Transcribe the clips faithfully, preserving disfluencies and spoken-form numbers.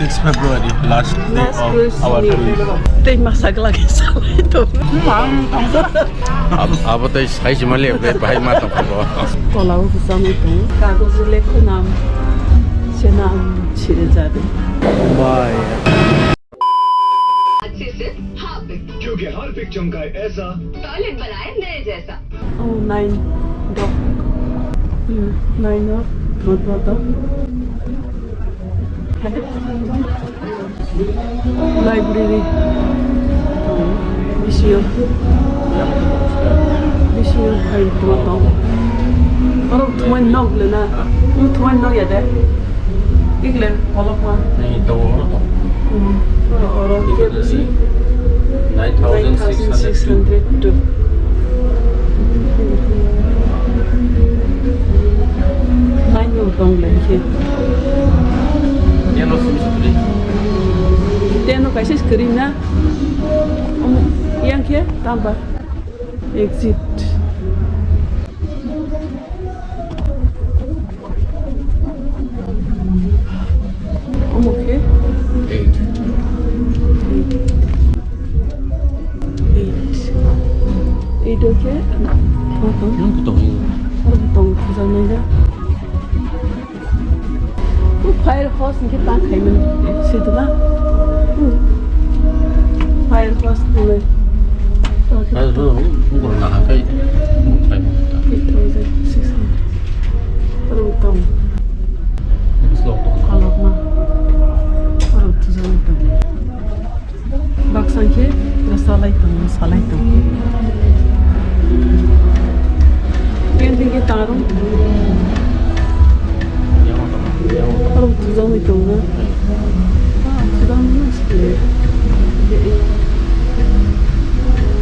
Six February, last day of our tour. Tei masa glak salai to. Ab-, abo tei sai si mali be bahai ma tong ko. Tola o kisa mai to. Kagoj lekho nam. Senam sire jadu. Bye. अच्छे से हाँ पिक। क्योंकि हर पिक चमकाए ऐसा। टॉयलेट बनाए नए जैसा। Oh, nine dog. Hmm, nine dog. What, what dog? Library. Bisingo. Bisingo hai tong. Oro thumai nok le na. Thumai nok ya de. Ikle kolokma. Nai to oro to. Hmm. Oro, oro. Ikle ke bisi. Nine thousand six hundred two. Nine thousand six hundred two. Nine no tong le ke. Yellow sim sutri. Teno kaisa screen na. Yang ke tamba. Exit. Omo khe? Eight. Eight. Eight. Eight o khe? Yang kutong. Oro kutong thujaknai da. Fire hose hwnkhe ta khaimani sitwma. Fire hose hwnwi. Fire hose hwnwi, bukur nahakhe bukur khaimani ta. Eight thousand six hundred. Oro tong. Slow tong. Kholopma. Oro thujaknai tong. Baksa khe salai tongo, salai tongo. Yang tinggi tarung. Arung tujang di tongo. Ah, tujang di tongo.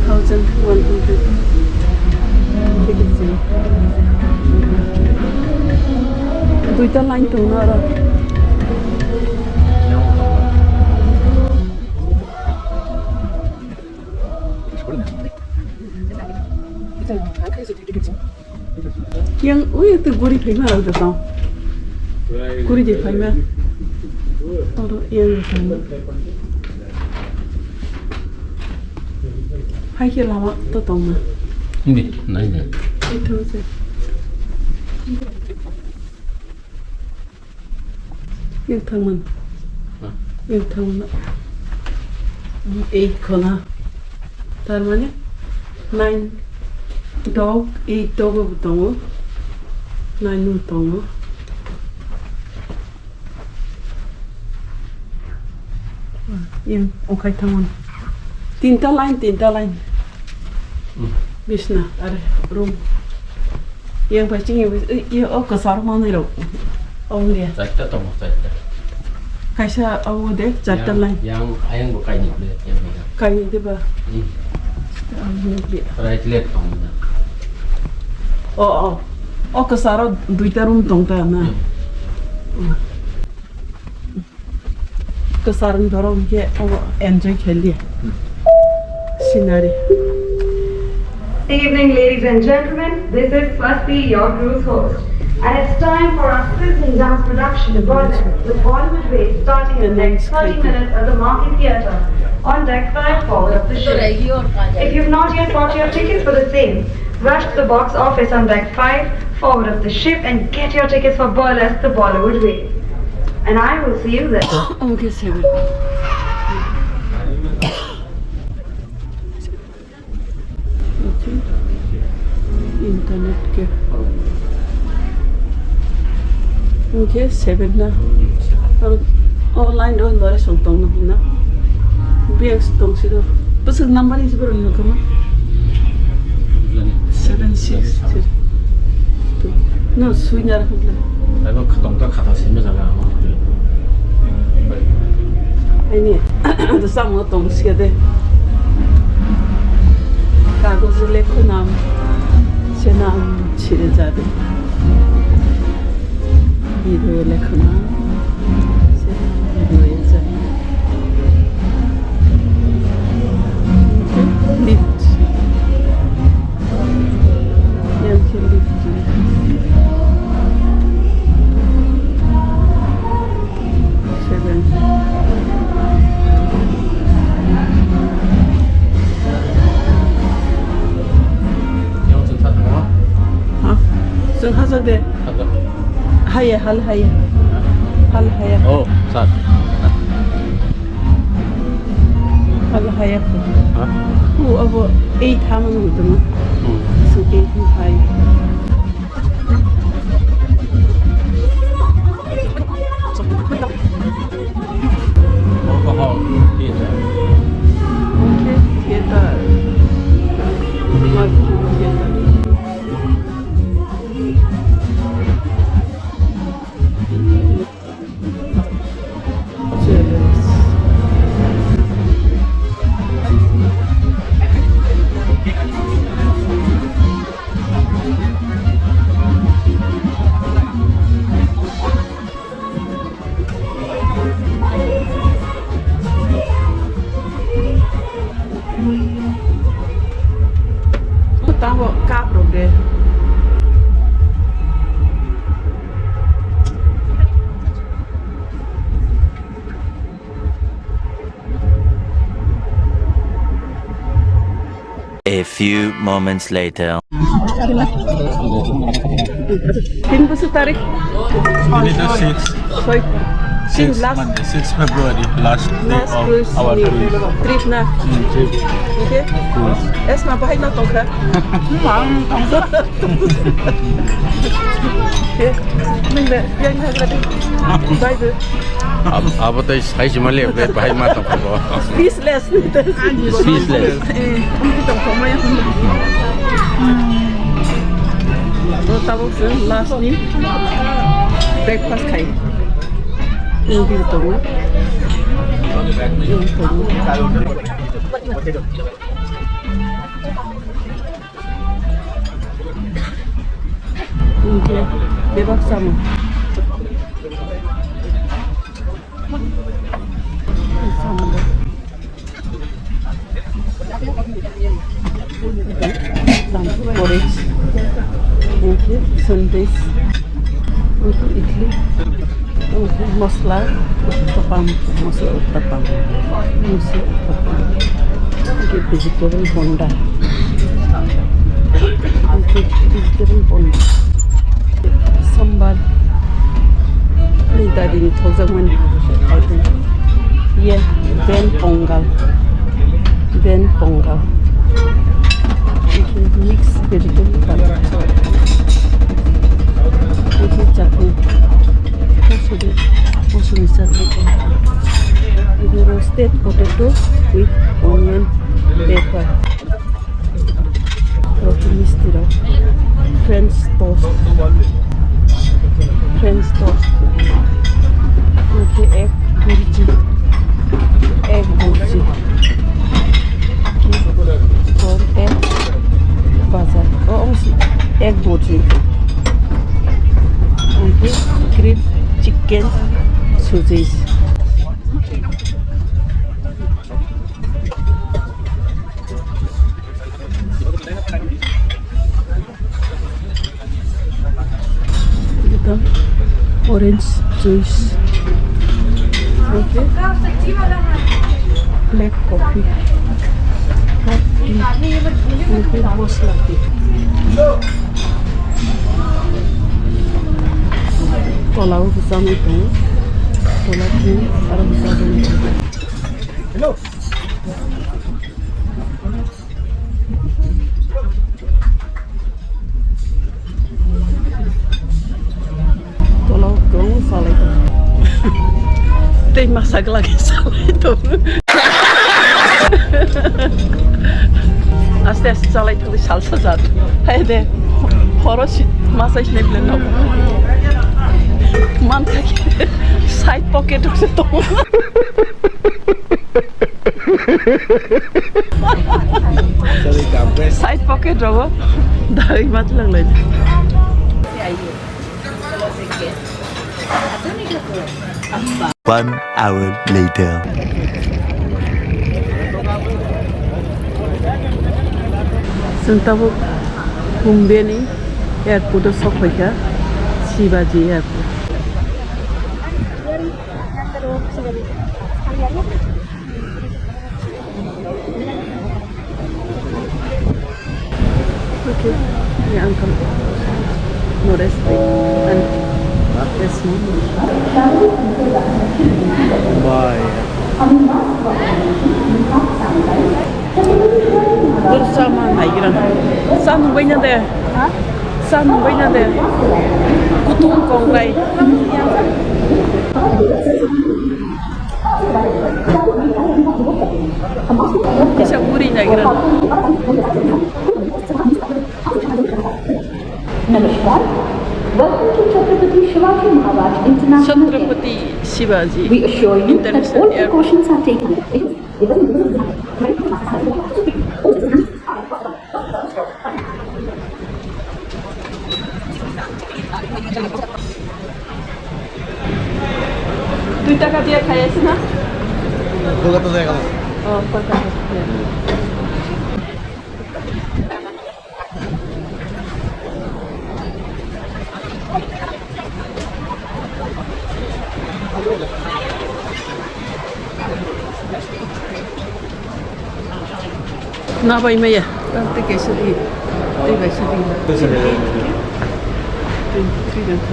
Thousand one hundred. Ticket sih. Duita line tongo aro. Yang ui tu guri phaima rok da tong. Guri je phaima. Oro yang phaima. Hai ke lama to tong na. Hindi, nai nai. Itu je. Yang thangman. Ha? Yang thangman. Eight khona. Tar mane nine dog, eight dog bo tongo. Nine bo tongo. Yang okai thangman. Tinta line, tinta line. Hmm. Bisna, are room. Yang bai chini, i, i, o kwcharo manwi rok. O wngya. Charta tongo, charta. Kaisa o de, charta line. Yang, yang ayang bo kaini ble, yang bo. Kaini de ba? Hmm. Ang wngya. Right, left tongo na. O, o. O kwcharo duita room tong ta na. Hmm. Hmm. Kwchar ni borok hwnkhe obo enjoy khailiya. Scenery. Good evening, ladies and gentlemen. This is Swasti, your cruise host. And it's time for our sizzling dance production, Bollywood, with Bollywood Wave, starting in the next thirty minutes at the Market Theatre on deck five forward of the ship. If you've not yet bought your tickets for the same, rush to the box office on deck five forward of the ship and get your tickets for Burlesque, the Bollywood Wave. And I will see you there. Okay, seven. Okay. Internet ke. Okay, seven na. Aro, oh, line do nore song tong na. Biang tong si do. Bwswk number is bro ni kama? Seven six zero two. No, sui nar hubla. Abo khotong ta khata simi jaga amo. Aini, ado samo tong sia de. Kagoj lekho nam, se nam sire jadu. Video lekho nam, se video jadu. Lift. Yang ke lift. Seven. Hal haya. Hal haya. Oh, sir. Hal haya. Ha? Ku abo ei thaman hutama. Hmm. So ei hai. Alcohol theater. Okay, theater. Marketing theater. Tango cup rok de. A few moments later. Tin boso tarik? Ini the six. Soi. Six, last Monday, six February, last day last of cruise our ni cruise. Trip na. Hmm, trip. Okay. Cruise. Es ma bahai na tongkha. Mang tongkha. Okay. Nang da yang hagra di. Bye bye. Ab-, abo tei sai sima le, be bahai ma tong kho. Speechless. Speechless. Eh, ang ki tong kho mai. To tabuk se last ni breakfast khai. Ini di tong. Ini tong. Hingke bebak samung. Samung. Porridge. Hingke sandwich. Hingke idli. Mosla uttapam, mosla uttapam, mosla uttapam. Oke, vegetable bonda. Oke, vegetable bonda. Sambar. Ni dadi ni thokjak mani. Ye, then pongal. Then pongal. Mix vegetable curry. Oke, chutney. Mosuri, mosuri chutney. Oke, roasted potato with onion, pepper. Roti misti rok. French toast. French toast. Oke, egg burji. Egg burji. From egg bazaar. Oh, oh, si egg burji. Oke, grilled chicken sujis. Ito, orange juice. Okay. Black coffee. Hot tea. Okay, mosla tea. Tola o bwsa mui tongo. Tola tea aro bwsa tongo. Hello. Tolao tong salai tong. Tei masa glagi salai tong. Aste aste salai tong salsa jat. Hai de. Horo si masa sini bilen no. Man side pocket se tong. Side pocket rogo dai mat lang lai. One hour later. Chwng tabuk Bombay ni airport o sok phaikha, Shivaji airport. Okay, ni uncle. No respect. And, Bai. Bwrwi chama naigra. Sa nungbaina de. Ha? Sa nungbaina de. Kutung konglai. Kisa bwrwi naigra. Namaskar. Welcome to Chhatrapati Shivaji Maharaj International Airport. Chhatrapati Shivaji We assure you that International all Airport. Precautions are taken. Dui taka diya khai ase na? Kolkata jai gelo. Oh, Kolkata. Na bai maya. Tei kaisa di. Tei kaisa di. Twenty-three.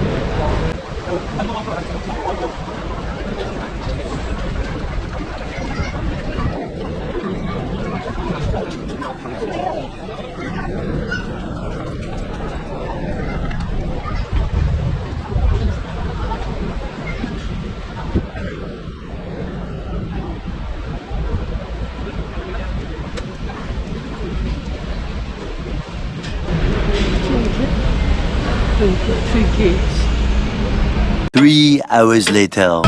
Three hours later.